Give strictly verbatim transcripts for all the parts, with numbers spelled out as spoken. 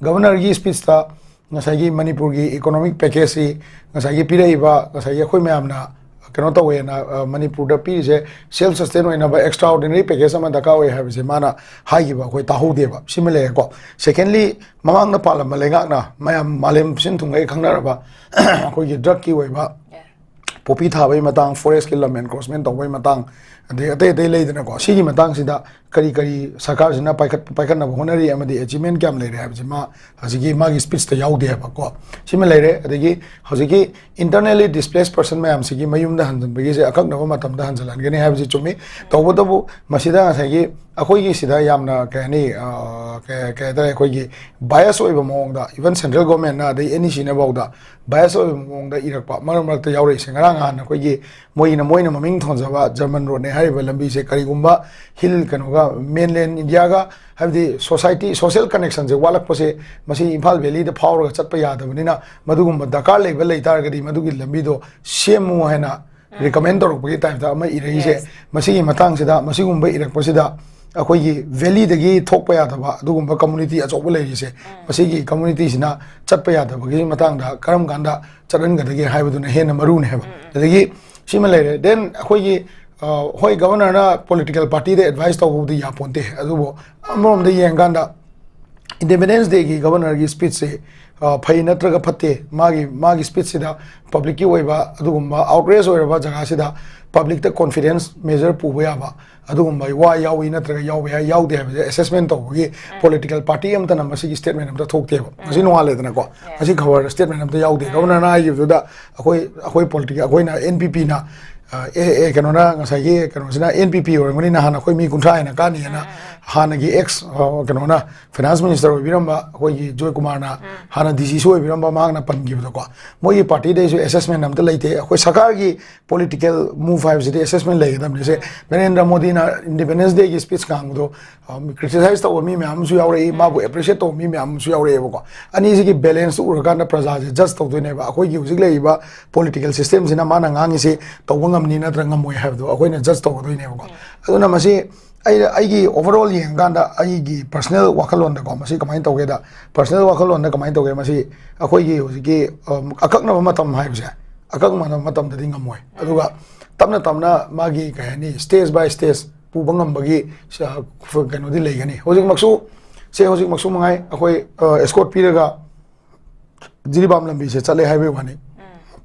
ꯒꯕꯔꯅꯔꯒꯤ ꯁ꯭ꯄꯤꯆꯇ ꯉꯁꯥꯏꯒꯤ ꯃꯅꯤꯄꯨꯔꯒꯤ ꯏꯀꯣꯅꯣꯃꯤꯛ ꯄꯦꯀꯦꯖꯁꯤ ꯉꯁꯥꯏꯒꯤ ꯄꯤꯔꯛꯏꯕ, ꯉꯁꯥꯏꯒꯤ ꯑꯩꯈꯣꯏ ꯃꯌꯥꯝꯅ ꯀꯩꯅꯣ ꯇꯧꯋꯦꯅ, ꯑ, ꯃꯅꯤꯄꯨꯔꯗ ꯄꯤꯔꯤꯁꯦ ꯁꯦꯜꯐ ꯁꯁꯇꯦꯟ ꯑꯣꯏꯅꯕ ꯑꯦꯛꯁꯇ꯭ꯔꯥ ꯑꯣꯔꯗꯤꯅꯔꯤ ꯄꯦꯀꯦꯖ ꯑꯃ ꯗꯔꯀꯥꯔ ꯑꯣꯏ ꯍꯥꯏꯕꯁꯦ ꯃꯥꯅ ꯍꯥꯏꯈꯤꯕ ꯑꯩꯈꯣꯏ ꯇꯥꯍꯧꯗꯦꯕ꯫ ꯁꯤꯃ ꯂꯩꯔꯦꯀꯣ꯫ ꯁꯦꯀꯦꯟꯂꯤ, ꯃꯃꯥꯡꯗ ꯄꯥꯜꯂꯝꯕ ꯂꯩꯉꯥꯛꯅ ꯃꯌꯥꯝ ꯃꯥꯂꯦꯝ ꯁꯤꯟ ꯊꯨꯡꯅ ꯈꯪꯅꯔꯕ ꯑꯩꯈꯣꯏꯒꯤ ꯗ꯭ꯔꯒꯀꯤ ꯑꯣꯏꯕ ꯄꯣꯄꯤ ꯊꯥꯕꯒꯤ ꯃꯇꯥꯡ, ꯐꯣꯔꯦꯁꯀꯤ ꯂꯝ ꯑꯦꯟꯀ꯭ꯔꯣꯆꯃꯦꯟ ꯇꯧꯕꯒꯤ ꯃꯇꯥꯡ, ꯑꯗꯩ ꯑꯇꯩ ꯑꯇꯩ ꯂꯩꯗꯅꯀꯣ, ꯁꯤꯒꯤ ꯃꯇꯥꯡꯁꯤꯗ ꯀꯔꯤ ꯀꯔꯤ ꯁꯔꯀꯥꯔꯁꯤꯅ ꯄꯥꯏꯈꯠ-, ꯄꯥꯏꯈꯠꯅꯕ ꯍꯣꯠꯅꯔꯤ ꯑꯃꯗꯤ ꯑꯦꯆꯤꯞꯃꯦꯟ ꯀꯌꯥꯝ ꯂꯩꯔꯦ ꯍꯥꯏꯕꯁꯤ ꯃꯥ ꯍꯧꯖꯤꯛꯀꯤ ꯃꯥꯒꯤ ꯁ꯭ꯄꯤꯆꯇ ꯌꯥꯎꯗꯦ ꯍꯥꯏꯕꯀꯣ꯫ ꯁꯤꯃ ꯂꯩꯔꯦ꯫ ꯑꯗꯒꯤ ꯍꯧꯖꯤꯛꯀꯤ internally displaced person ꯃꯌꯥꯝꯁꯤꯒꯤ ꯃꯌꯨꯝꯗ ꯍꯟꯖꯤꯟꯕꯒꯤꯁꯦ ꯑꯀꯛꯅꯕ ꯃꯇꯝꯗ ꯍꯟꯖꯤꯜꯍꯟꯒꯅꯤ ꯍꯥꯏꯕꯁꯤ ꯆꯨꯝꯃꯤ꯫ ꯇꯧꯕꯇꯕꯨ ꯃꯁꯤꯗ ꯉꯁꯥꯏꯒꯤ ꯑꯩꯈꯣꯏꯒꯤ ꯁꯤꯗ ꯌꯥꯝꯅ ꯀꯩ ꯍꯥꯏꯅꯤ, ꯑ, ꯀꯩ, ꯀꯩ ꯍꯥꯏꯇꯥꯔꯦ, ꯑꯩꯈꯣꯏꯒꯤ ꯕꯥꯏꯁ ꯑꯣꯏꯕ ꯃꯑꯣꯡꯗ, even central governmentꯅ ꯑꯗꯩ NECꯅ ꯐꯥꯎꯗ ꯕꯥꯏꯁ ꯑꯣꯏꯕ ꯃꯑꯣꯡꯗ ꯏꯔꯛꯄ ꯃꯔꯛ ꯃꯔꯛꯇ ꯌꯥꯎꯔꯛꯏꯁꯦ꯫ ꯉꯔꯥꯡ ꯅꯍꯥꯟ ꯑꯩꯈꯣꯏꯒꯤ ꯃꯣꯏꯒꯤꯅ, ꯃꯣꯏꯅ ꯃꯃꯤꯡ ꯊꯣꯟꯖꯕ ꯖꯔꯃꯟ ꯔꯣꯗꯅꯦ ꯍꯥꯏꯔꯤꯕ ꯂꯝꯕꯤꯁꯦ ꯀꯔꯤꯒꯨꯝꯕ ꯍꯤꯜ ꯀꯩꯅꯣꯒ, ꯃꯦꯟꯂꯦꯟ ꯏꯟꯗꯤꯌꯥꯒ, ꯍꯥꯏꯕꯗꯤ ꯁꯣꯁꯥꯏꯇꯤ, ꯁꯣꯁꯦꯜ ꯀꯅꯦꯛꯁꯟꯁꯦ ꯋꯥꯠꯂꯛꯄꯁꯦ, ꯃꯁꯤ ꯏꯝꯐꯥꯜ ꯚꯦꯂꯤꯗ ꯐꯥꯎꯔꯒ ꯆꯠꯄ ꯌꯥꯗꯕꯅꯤꯅ, ꯃꯗꯨꯒꯨꯝꯕ ꯗꯔꯀꯥꯔ ꯂꯩꯕ ꯂꯩ ꯇꯥꯔꯒꯗꯤ ꯃꯗꯨꯒꯤ ꯂꯝꯕꯤꯗꯣ ꯁꯦꯝꯃꯨ ꯍꯥꯏꯅ ꯔꯤꯀꯃꯦꯟ ꯇꯧꯔꯛꯄꯒꯤ ꯇꯥꯏꯞꯇ ꯑꯃ ꯏꯔꯛꯏꯁꯦ꯫ Yes. ꯃꯁꯤꯒꯤ ꯃꯇꯥꯡꯁꯤꯗ, ꯃꯁꯤꯒꯨꯝꯕ ꯏꯔꯛꯄꯁꯤꯗ ꯑꯩꯈꯣꯏꯒꯤ ꯚꯦꯂꯤꯗꯒꯤ ꯊꯣꯛꯄ ꯌꯥꯗꯕ ꯑꯗꯨꯒꯨꯝꯕ ꯀꯝꯃꯨꯅꯤꯇꯤ ꯑꯆꯧꯕ ꯂꯩꯔꯤꯁꯦ, ꯃꯁꯤꯒꯤ ꯀꯝꯃꯨꯅꯤꯇꯤꯁꯤꯅ ꯆꯠꯄ ꯌꯥꯗꯕꯒꯤ ꯃꯇꯥꯡꯗ ꯀꯔꯝ ꯀꯥꯟꯗ ꯆꯠꯍꯟꯒꯗꯒꯦ ꯍꯥꯏꯕꯗꯨꯅ ꯍꯦꯟꯅ ꯃꯔꯨꯅꯦ ꯍꯥꯏꯕ꯫ ꯑꯗꯒꯤ ꯁꯤꯃ ꯂꯩꯔꯦ꯫ Then ꯑꯩꯈꯣꯏꯒꯤ, ꯑ, ꯍꯣꯏ, ꯒꯕꯔꯅꯔꯅ ꯄꯣꯂꯤꯇꯤꯀꯦꯜ ꯄꯥꯔꯇꯤꯗ ꯑꯦꯗꯚꯥꯏꯁ ꯇꯧꯕꯕꯨꯗꯤ ꯌꯥꯄꯣꯟꯇꯦ, ꯑꯗꯨꯕꯨ ꯑꯃꯔꯣꯝꯗ ꯌꯦꯡꯀꯥꯟꯗ ꯏꯟꯗꯤꯄꯦꯟꯗꯦꯟꯁ ꯗꯦꯒꯤ ꯒꯕꯔꯅꯔꯒꯤ ꯁ꯭ꯄꯤꯆꯁꯦ, ꯑ, ꯐꯩ ꯅꯠꯇ꯭ꯔꯒ ꯐꯠꯇꯦ, ꯃꯥꯒꯤ, ꯃꯥꯒꯤ ꯁ꯭ꯄꯤꯆꯁꯤꯗ ꯄꯕ꯭ꯂꯤꯛꯀꯤ ꯑꯣꯏꯕ ꯑꯗꯨꯒꯨꯝꯕ ꯑꯥꯎꯠꯔꯦꯖ ꯑꯣꯏꯔꯕ ꯖꯒꯥꯁꯤꯗ ꯄꯕ꯭ꯂꯤꯛꯇ ꯀꯣꯟꯐꯤꯗꯦꯟꯁ ꯃꯦꯖꯔ ꯄꯨꯕ ꯌꯥꯕ ꯑꯗꯨꯒꯨꯝꯕ ꯋꯥ ꯌꯥꯎꯏ ꯅꯠꯇ꯭ꯔꯒ ꯌꯥꯎꯕ ꯌꯥꯏ, ꯌꯥꯎꯗꯦ ꯍꯥꯏꯕꯁꯦ ꯑꯦꯁꯦꯁꯃꯦꯟ ꯇꯧꯕꯒꯤ ꯄꯣꯂꯤꯇꯤꯀꯦꯜ ꯄꯥꯔꯇꯤ ꯑꯃꯠꯇꯅ ꯃꯁꯤꯒꯤ ꯁ꯭ꯇꯦꯠꯃꯦꯟ ꯑꯝꯇ ꯊꯣꯛꯇꯦꯕ꯫ ꯉꯁꯤ ꯅꯣꯡꯉꯥꯜꯂꯦꯗꯅꯀꯣ, ꯉꯁꯤ ꯈꯕꯔꯗ ꯁ꯭ꯇꯦꯠꯃꯦꯟ ꯑꯝꯇ ꯌꯥꯎꯗꯦ꯫ ꯒꯕꯔꯅꯔꯅ ꯍꯥꯏꯈꯤꯕꯗꯨꯗ ꯑꯩꯈꯣꯏ, ꯑꯩꯈꯣꯏ ꯄꯣꯂꯤꯇꯤꯀꯦꯜ, ꯑꯩꯈꯣꯏꯅ NPPꯅ, ꯑ, ꯑꯦ, ꯑꯦ, ꯀꯩꯅꯣꯅ, ꯉꯁꯥꯏꯒꯤ ꯀꯩꯅꯣꯁꯤꯅ NPP ꯑꯣꯏꯔꯝꯒꯅꯤ, ꯅꯍꯥꯟ ꯑꯩꯈꯣꯏ ꯃꯤ ꯀꯨꯟꯊ꯭ꯔꯥ ꯍꯦꯟꯅ ꯀꯥꯅꯤꯅ ꯍꯥꯟꯅꯒꯤ ꯑꯦꯛꯁ, ꯑ, ꯀꯩꯅꯣꯅ, ꯐꯥꯏꯅꯥꯟꯁ ꯃꯤꯅꯤꯁꯇꯔ ꯑꯣꯏꯕꯤꯔꯝꯕ ꯑꯩꯈꯣꯏꯒꯤ ꯖꯣꯏ ꯀꯨꯃꯥꯔꯅ, ꯍꯥꯟꯅ DCꯁꯨ ꯑꯣꯏꯕꯤꯔꯝꯕ, ꯃꯍꯥꯛꯅ ꯄꯟꯈꯤꯕꯗꯀꯣ, ꯃꯣꯏꯒꯤ ꯄꯥꯔꯇꯤꯗꯩꯁꯨ ꯑꯦꯁꯦꯁꯃꯦꯟ ꯑꯝꯇ ꯂꯩꯇꯦ꯫ ꯑꯩꯈꯣꯏ ꯁꯔꯀꯥꯔꯒꯤ ꯄꯣꯂꯤꯇꯤꯀꯦꯜ ꯃꯨꯚ ꯍꯥꯏꯕꯁꯤꯗꯤ ꯑꯦꯁꯦꯁꯃꯦꯟ ꯂꯩꯒꯗꯕꯅꯤ꯫ ꯁꯦ, ꯅꯔꯦꯟꯗ꯭ꯔ ꯃꯣꯗꯤꯅ ꯏꯟꯗꯤꯄꯦꯟꯗꯦꯟꯁ ꯗꯦꯒꯤ ꯁ꯭ꯄꯤꯆ ꯉꯥꯡꯕꯗꯣ, ꯑ, ꯀ꯭ꯔꯤꯇꯤꯁꯥꯏꯖ ꯇꯧꯕ ꯃꯤ ꯃꯌꯥꯝ ꯑꯃꯁꯨ ꯌꯥꯎꯔꯛꯏ, ꯃꯥꯕꯨ ꯑꯦꯄ꯭ꯔꯤꯁꯤꯌꯦꯠ ꯇꯧꯕ ꯃꯤ ꯃꯌꯥꯝ ꯑꯃꯁꯨ ꯌꯥꯎꯔꯛꯑꯦꯕꯀꯣ꯫ ꯑꯅꯤꯁꯤꯒꯤ ꯕꯦꯂꯦꯟꯁꯇꯨ ꯎꯔꯀꯥꯟꯗ ꯄ꯭ꯔꯖꯥꯁꯦ ꯖꯁ ꯇꯧꯗꯣꯏꯅꯦꯕ꯫ ꯑꯩꯈꯣꯏꯒꯤ ꯍꯧꯖꯤꯛ ꯂꯩꯔꯤꯕ ꯄꯣꯂꯤꯇꯤꯀꯦꯜ ꯁꯤꯁꯇꯦꯝꯁꯤꯅ ꯃꯥꯅ ꯉꯥꯡꯉꯤꯁꯤ ꯇꯧꯕ ꯉꯝꯅꯤ ꯅꯠꯇ꯭ꯔꯒ ꯉꯝꯃꯣꯏ ꯍꯥꯏꯕꯗꯣ ꯑꯩꯈꯣꯏꯅ ꯖꯁ ꯇꯧꯒꯗꯣꯏꯅꯦꯕꯀꯣ꯫ ꯑꯗꯨꯅ ꯃꯁꯤ ꯑꯩ ꯑꯩꯒꯤ overall ꯌꯦꯡꯉꯀꯥꯟꯗ ꯑꯩꯒꯤ personal ꯋꯥꯈꯜꯂꯣꯟꯗꯀꯣ, ꯃꯁꯤ ꯀꯃꯥꯏꯅ ꯇꯧꯒꯦꯗ, personal ꯋꯥꯈꯜꯂꯣꯟꯗ ꯀꯃꯥꯏꯅ ꯇꯧꯒꯦ, ꯃꯁꯤ ꯑꯩꯈꯣꯏꯒꯤ ꯍꯧꯖꯤꯛꯀꯤ, ꯑꯝ, ꯑꯀꯛꯅꯕ ꯃꯇꯝ ꯍꯥꯏꯕꯁꯦ, ꯑꯀꯛꯅꯕ ꯃꯇꯝꯗꯗꯤ ꯉꯝꯃꯣꯏ꯫ ꯑꯗꯨꯒ ꯇꯞꯅ ꯇꯞꯅ ꯃꯥꯒꯤ, ꯀꯩ ꯍꯥꯏꯅꯤ, stage by stage ꯄꯨꯕ ꯉꯝꯕꯒꯤ, ꯑ, ꯀꯩꯅꯣꯗꯤ ꯂꯩꯒꯅꯤ꯫ ꯍꯧꯖꯤꯛꯃꯛꯁꯨ, ꯁꯦ, ꯍꯧꯖꯤꯛꯃꯛꯁꯨ ꯃꯉꯥꯏ, ꯑꯩꯈꯣꯏ, ꯑ, escort ꯄꯤꯔꯒ ꯖꯤꯔꯤꯕꯥꯝ ꯂꯝꯕꯤꯁꯦ ꯆꯠꯂꯦ ꯍꯥꯏꯕꯒꯤ ꯋꯥꯅꯤ꯫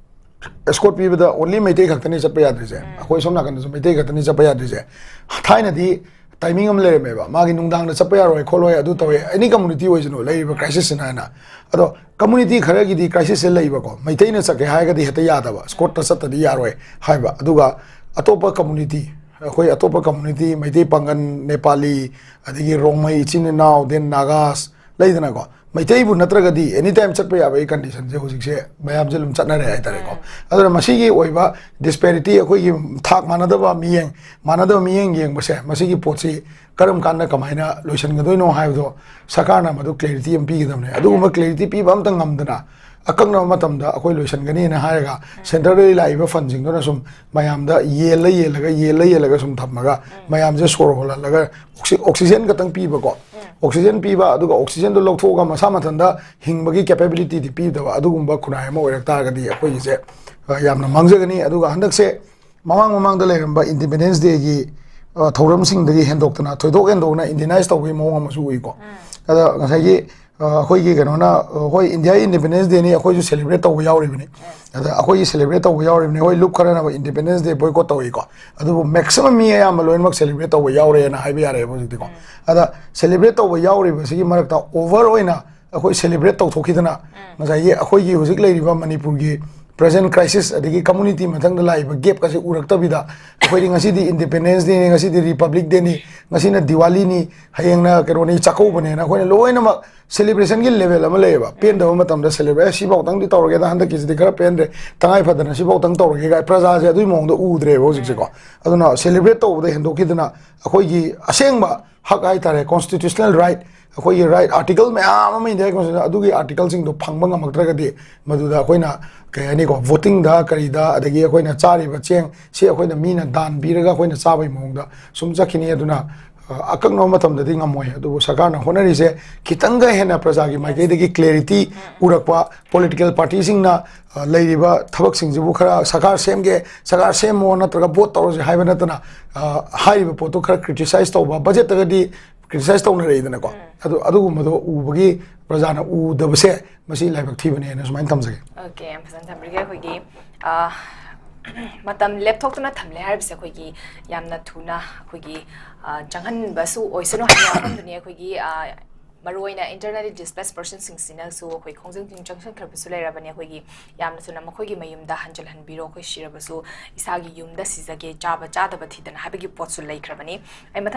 Escort ꯄꯤꯕꯗ only ꯃꯩꯇꯩ ꯈꯛꯇꯅꯤ ꯆꯠꯄ ꯌꯥꯗ꯭ꯔꯤꯁꯦ꯫ ꯑꯩꯈꯣꯏ ꯁꯣꯝ ꯅꯥꯀꯟꯗꯁꯨ ꯃꯩꯇꯩ ꯈꯛꯇꯅꯤ ꯆꯠꯄ ꯌꯥꯗ꯭ꯔꯤꯁꯦ꯫ ꯊꯥꯏꯅꯗꯤ timing ꯑꯃ ꯂꯩꯔꯝꯃꯦꯕ, ꯃꯥꯒꯤ ꯅꯨꯡꯗꯥꯡꯗ ꯆꯠꯄ ꯌꯥꯔꯣꯏ ꯈꯣꯠꯂꯣꯏ, ꯑꯗꯨ ꯇꯧꯋꯦ, any community ꯑꯣꯏꯁꯅꯨ, ꯂꯩꯔꯤꯕ crisisꯁꯤꯅ ꯍꯥꯏꯅ꯫ ꯑꯗꯣ community ꯈꯔꯒꯤꯗꯤ crisisꯁꯦ ꯂꯩꯕꯀꯣ, ꯃꯩꯇꯩꯅ ꯆꯠꯀꯦ ꯍꯥꯏꯔꯒꯗꯤ ꯍꯦꯛꯇ ꯌꯥꯗꯕ, escortꯇ ꯆꯠꯇꯗꯤ ꯌꯥꯔꯣꯏ ꯍꯥꯏꯕ꯫ ꯑꯗꯨꯒ ꯑꯇꯣꯞꯄ community, ꯑꯩꯈꯣꯏ ꯑꯇꯣꯞꯄ community, ꯃꯩꯇꯩ ꯄꯥꯡꯒꯜ, ꯅꯦꯄꯥꯂꯤ, ꯑꯗꯒꯤ ꯔꯣꯡꯃꯩ ꯏꯆꯤꯟ ꯏꯅꯥꯎ, then Nagas, ꯂꯩꯗꯅꯀꯣ, ꯃꯩꯇꯩꯕꯨ ꯅꯠꯇ꯭ꯔꯒꯗꯤ any time ꯆꯠꯄ ꯌꯥꯕꯒꯤ conditionꯁꯦ ꯍꯧꯖꯤꯛꯁꯦ ꯃꯌꯥꯝꯁꯦ ꯑꯗꯨꯝ ꯆꯠꯅꯔꯦ ꯍꯥꯏꯇꯥꯔꯦꯀꯣ꯫ ꯑꯗꯨꯅ ꯃꯁꯤꯒꯤ ꯑꯣꯏꯕ disparity, ꯑꯩꯈꯣꯏꯒꯤ ꯊꯥꯛ ꯃꯥꯟꯅꯗꯕ ꯃꯤꯠꯌꯦꯡ, ꯃꯥꯟꯅꯗꯕ ꯃꯤꯠꯌꯦꯡ ꯌꯦꯡꯕꯁꯦ, ꯃꯁꯤꯒꯤ ꯄꯣꯠꯁꯤ ꯀꯔꯝ ꯀꯥꯟꯗ ꯀꯃꯥꯏꯅ ꯂꯣꯏꯁꯤꯟꯒꯗꯣꯏꯅꯣ ꯍꯥꯏꯕꯗꯣ ꯁꯔꯀꯥꯔꯅ ꯃꯗꯨ clarity ꯑꯃ ꯄꯤꯒꯗꯕꯅꯦ꯫ ꯑꯗꯨꯒꯨꯝꯕ clarity ꯄꯤꯕ ꯑꯝꯇ ꯉꯝꯗꯅ ꯑꯀꯛꯅꯕ ꯃꯇꯝꯗ ꯑꯩꯈꯣꯏ ꯂꯣꯏꯁꯤꯟꯒꯅꯤꯅ ꯍꯥꯏꯔꯒ centreꯗꯒꯤ ꯂꯥꯛꯏꯕ fundꯁꯤꯡꯗꯨꯅ ꯁꯨꯝ ꯃꯌꯥꯝꯗ ꯌꯦꯜꯂ ꯌꯦꯜꯂꯒ, ꯌꯦꯜꯂ ꯌꯦꯜꯂꯒ ꯁꯨꯝ ꯊꯝꯃꯒ ꯃꯌꯥꯝꯁꯦ ꯁꯣꯔ ꯍꯣꯜꯍꯜꯂꯒ oxy-, oxygen ꯈꯛꯇꯪ ꯄꯤꯕꯀꯣ, oxygen ꯄꯤꯕ, ꯑꯗꯨꯒ oxygenꯗꯣ ꯂꯧꯊꯣꯛꯑꯒ ꯃꯁꯥ ꯃꯊꯟꯇ ꯍꯤꯡꯕꯒꯤ capabilityꯗꯤ ꯄꯤꯗꯕ, ꯑꯗꯨꯒꯨꯝꯕ ꯈꯨꯟꯅꯥꯏ ꯑꯃ ꯑꯣꯏꯔꯛ ꯇꯥꯔꯒꯗꯤ ꯑꯩꯈꯣꯏꯒꯤꯁꯦ, ꯑ, ꯌꯥꯝꯅ ꯃꯥꯡꯖꯒꯅꯤ꯫ ꯑꯗꯨꯒ ꯍꯟꯗꯛꯁꯦ ꯃꯃꯥꯡ ꯃꯃꯥꯡꯗ ꯂꯩꯔꯝꯕ Independence Dayꯒꯤ, ꯑ, ꯊꯧꯔꯝꯁꯤꯡꯗꯒꯤ ꯍꯦꯟꯗꯣꯛꯇꯅ, ꯊꯣꯏꯗꯣꯛ ꯍꯦꯟꯗꯣꯛꯅ Indianize ꯇꯧꯕꯒꯤ ꯃꯑꯣꯡ ꯑꯃꯁꯨ ꯎꯏꯀꯣ꯫ ꯑꯗ ꯉꯁꯥꯏꯒꯤ, ꯑ, ꯑꯩꯈꯣꯏꯒꯤ ꯀꯩꯅꯣꯅ, ꯑ, ꯍꯣꯏ, India Independence Dayꯅꯤ, ꯑꯩꯈꯣꯏꯁꯨ celebrate ꯇꯧꯕ ꯌꯥꯎꯔꯤꯕꯅꯤ꯫ ꯑꯗ ꯑꯩꯈꯣꯏꯒꯤ celebrate ꯇꯧꯕ ꯌꯥꯎꯔꯤꯕꯅꯤ꯫ ꯍꯣꯏ, ꯂꯨꯞ ꯈꯔꯅ Independence Day boycott ꯇꯧꯏꯀꯣ, ꯑꯗꯨꯕꯨ maximum ꯃꯤ ꯑꯌꯥꯝꯕ ꯂꯣꯏꯅꯃꯛ celebrate ꯇꯧꯕ ꯌꯥꯎꯔꯦꯅ ꯍꯥꯏꯕ ꯌꯥꯔꯦꯕ ꯍꯧꯖꯤꯛꯇꯤꯀꯣ꯫ ꯑꯗ celebrate ꯇꯧꯕ ꯌꯥꯎꯔꯤꯕꯁꯤꯒꯤ ꯃꯔꯛꯇ over ꯑꯣꯏꯅ ꯑꯩꯈꯣꯏ celebrate ꯇꯧꯊꯣꯛꯈꯤꯗꯅ, ꯉꯁꯥꯏꯒꯤ ꯑꯩꯈꯣꯏꯒꯤ ꯍꯧꯖꯤꯛ ꯂꯩꯔꯤꯕ ꯃꯅꯤꯄꯨꯔꯒꯤ present crisis ꯑꯗꯒꯤ community ꯃꯊꯪꯗ ꯂꯥꯛꯏꯕ gap ꯀꯁꯦ ꯎꯔꯛꯇꯕꯤꯗ, ꯑꯩꯈꯣꯏꯗꯤ ꯉꯁꯤꯗꯤ Independence Dayꯅꯤ, ꯉꯁꯤꯗꯤ Republic Dayꯅꯤ, ꯉꯁꯤꯅ Diwaliꯅꯤ, ꯍꯌꯦꯡꯅ ꯀꯩꯅꯣꯅꯤ, ꯆꯥꯛꯀꯧꯕꯅꯦꯅ ꯑꯩꯈꯣꯏꯅ ꯂꯣꯏꯅꯃꯛ celebrationꯒꯤ level ꯑꯃ ꯂꯩꯌꯦꯕ꯫ ꯄꯦꯟꯗꯕ ꯃꯇꯝꯗ celebrate, "ꯑꯦ, ꯁꯤꯐꯥꯎꯇꯪꯗꯤ ꯇꯧꯔꯒꯦꯗ, ꯍꯟꯗꯛꯀꯤꯁꯤꯗꯤ ꯈꯔ ꯄꯦꯟꯗ꯭ꯔꯦ, ꯇꯉꯥꯏ ꯐꯗꯅ ꯁꯤꯐꯥꯎꯇꯪ ꯇꯧꯔꯒꯦ" ꯀꯥꯏ ꯄ꯭ꯔꯖꯥꯁꯦ ꯑꯗꯨꯒꯤ ꯃꯑꯣꯡꯗ ꯎꯗ꯭ꯔꯦꯕ ꯍꯧꯖꯤꯛꯁꯦꯀꯣ꯫ ꯑꯗꯨꯅ celebrate ꯇꯧꯕꯗ ꯍꯦꯟꯗꯣꯛꯈꯤꯗꯅ ꯑꯩꯈꯣꯏꯒꯤ ꯑꯁꯦꯡꯕ ꯍꯛ ꯍꯥꯏꯇꯥꯔꯦ, constitutional right, ꯑꯩꯈꯣꯏꯒꯤ ꯔꯥꯏꯠ ꯑꯥꯔꯇꯤꯀꯜ ꯃꯌꯥꯝ ꯑꯃ ꯏꯟꯗꯤꯌꯥꯒꯤ ꯀꯣꯟꯁꯇꯤꯇ꯭ꯌꯨꯁꯟ, ꯑꯗꯨꯒꯤ ꯑꯥꯔꯇꯤꯀꯜꯁꯤꯡꯗꯣ ꯐꯪꯕ ꯉꯝꯃꯛꯇ꯭ꯔꯒꯗꯤ, ꯃꯗꯨꯗ ꯑꯩꯈꯣꯏꯅ, ꯀꯩ ꯍꯥꯏꯅꯤꯀꯣ, ꯚꯣꯇꯤꯡꯗ ꯀꯔꯤꯗ, ꯑꯗꯒꯤ ꯑꯩꯈꯣꯏꯅ ꯆꯥꯔꯤꯕ ꯆꯦꯡ ꯁꯤ ꯑꯩꯈꯣꯏꯅ ꯃꯤꯅ ꯗꯥꯟ ꯄꯤꯔꯒ ꯑꯩꯈꯣꯏꯅ ꯆꯥꯕꯒꯤ ꯃꯑꯣꯡꯗ ꯁꯨꯝ ꯆꯠꯈꯤꯅꯤ꯫ ꯑꯗꯨꯅ, ꯑ, ꯑꯀꯛꯅꯕ ꯃꯇꯝꯗꯗꯤ ꯉꯝꯃꯣꯏ꯫ ꯑꯗꯨꯕꯨ ꯁꯔꯀꯥꯔꯅ ꯍꯣꯠꯅꯔꯤꯁꯦ ꯈꯤꯇꯪꯒ ꯍꯦꯟꯅ ꯄ꯭ꯔꯖꯥꯒꯤ ꯃꯥꯏꯀꯩꯗꯒꯤ ꯀ꯭ꯂꯦꯔꯤꯇꯤ ꯎꯔꯛꯄ, ꯄꯣꯂꯤꯇꯤꯀꯦꯜ ꯄꯥꯔꯇꯤꯁꯤꯡꯅ, ꯑ, ꯂꯩꯔꯤꯕ ꯊꯕꯛꯁꯤꯡꯁꯤꯕꯨ ꯈꯔ ꯁꯔꯀꯥꯔ ꯁꯦꯝꯒꯦ, ꯁꯔꯀꯥꯔ ꯁꯦꯝꯃꯣ ꯅꯠꯇ꯭ꯔꯒ ꯚꯣꯠ ꯇꯧꯔꯁꯦ ꯍꯥꯏꯕ ꯅꯠꯇꯅ, ꯑ, ꯍꯥꯏꯔꯤꯕ ꯄꯣꯠꯇꯣ ꯈꯔ ꯀ꯭ꯔꯤꯇꯤꯁꯥꯏꯁ ꯇꯧꯕ, ꯕꯖꯦꯠꯇꯒꯗꯤ ꯀ꯭ꯔꯤꯇꯤꯁꯥꯏꯁ ꯇꯧꯅꯔꯛꯏꯗꯅꯀꯣ꯫ ꯑꯗꯨ, ꯑꯗꯨꯒꯨꯝꯕꯗꯣ ꯎꯕꯒꯤ ꯄ꯭ꯔꯖꯥꯅ ꯎꯗꯕꯁꯦ ꯃꯁꯤ ꯂꯥꯏꯕꯛ ꯊꯤꯕꯅꯦꯅ ꯁꯨꯃꯥꯏꯅ ꯊꯝꯖꯒꯦ꯫ ꯑꯣꯀꯦ, ꯌꯥꯝ ꯐꯖꯅ ꯊꯝꯕꯤꯔꯤꯒꯦ꯫ ꯑꯩꯈꯣꯏꯒꯤ, ꯑ, ꯃꯇꯝ ꯂꯦꯞꯊꯣꯛꯇꯨꯅ ꯊꯝꯂꯦ ꯍꯥꯏꯔꯤꯕꯁꯦ ꯑꯩꯈꯣꯏꯒꯤ ꯌꯥꯝꯅ ꯊꯨꯅ ꯑꯩꯈꯣꯏꯒꯤ, ꯑ, ꯆꯪꯍꯟꯕꯁꯨ ꯑꯣꯏꯁꯅꯨ ꯍꯥꯏꯕ ꯋꯥꯐꯝꯗꯨꯅꯤ꯫ ꯑꯩꯈꯣꯏꯒꯤ, ꯑ, ꯃꯔꯨꯑꯣꯏꯅ internally displaced personꯁꯤꯡꯁꯤꯅꯁꯨ ꯑꯩꯈꯣꯏ ꯈꯣꯡꯖꯪ ꯊꯤꯡꯖꯪ ꯆꯪꯁꯤꯟꯈ꯭ꯔꯕꯁꯨ ꯂꯩꯔꯕꯅꯤ꯫ ꯑꯩꯈꯣꯏꯒꯤ ꯌꯥꯝꯅ ꯊꯨꯅ ꯃꯈꯣꯏꯒꯤ ꯃꯌꯨꯝꯗ ꯍꯟꯖꯤꯜꯍꯟꯕꯤꯔꯣ꯫ ꯑꯩꯈꯣꯏ ꯁꯤꯔꯕꯁꯨ ꯏꯁꯥꯒꯤ ꯌꯨꯝꯗ ꯁꯤꯖꯒꯦ, ꯆꯥꯕ ꯆꯥꯗꯕ ꯊꯤꯗꯅ ꯍꯥꯏꯕꯒꯤ ꯄꯣꯠꯁꯨ ꯂꯩꯈ꯭ꯔꯕꯅꯤ꯫ ꯑꯩ ꯃꯊꯪ